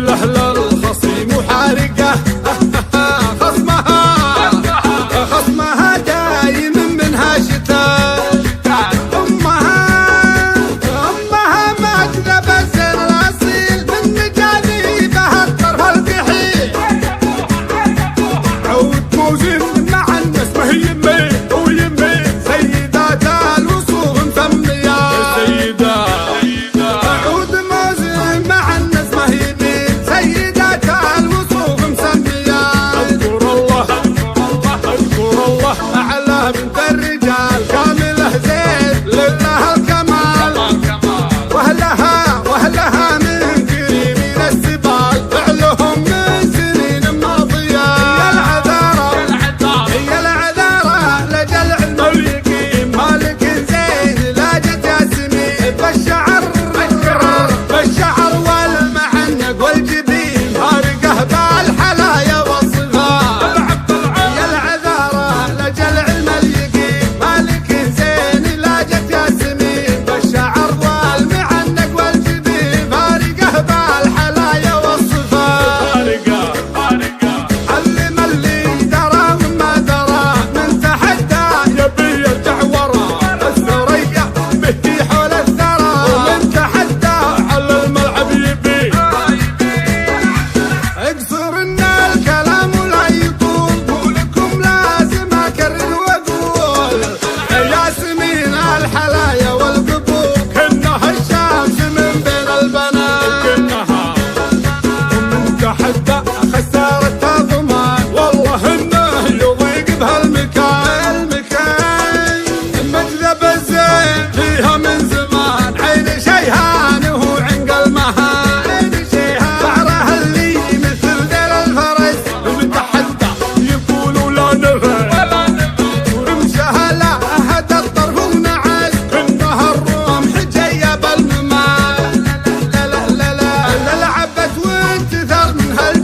كاملة للخصيم وحارقة خصمها، خصمها دايم منها شتاء. أمها أمها مجذب الزين الأصيل من مجاذيبها الطرف الكحيل. عود موزن مع النسمة يمي ويمي سيدات الوصول مسمية سيدة. عود موزن مع النسمة يمي سيدات الوصول مسمية. اذكر الله اذكر الله أعلى بنت الرجال كاملة زين لله الكمال، وأهلها وأهلها من كريمين السبال فعلهم من سنين ماضية. يا العذارى يا العذارى لجل علم اليقين مالك زين لا جت ياسمين. بالشعر بالشعر والمعنق والجبين فارقه بالحلايا والصغار. يا العذارى لجل علم اليقين مالك زين لا جت ياسمين. بالشعر والمعنق والجبين فارقه بالحلايا والصفار. فارقة فارقة. علم اللي درى وما درى من تحدى يبي يرجع ورا. الثريا به حول الثرى ومن تحدى على الملعب يبي. اقصر ان الكلام لا يطول، قولكم لازم اكرر واقول ياسمين الحلايا والقبول كنها الشمس من بين البنات. كنها ومن تحدى خسارة الضمان والله انه يضيق بهالمكان. المكان مجذب الزين فيها من زمان عين شيهان وهو عنق المهان. عين شيهان شعرها اللي مثل ذيل الفرس المتحدى يقولوا لا نفع، ورمشها لا هدى الطرف ونعس كنها الرمح جاية بالممال. لا لا لا لا لا لعبت وانتثر من هالجبال.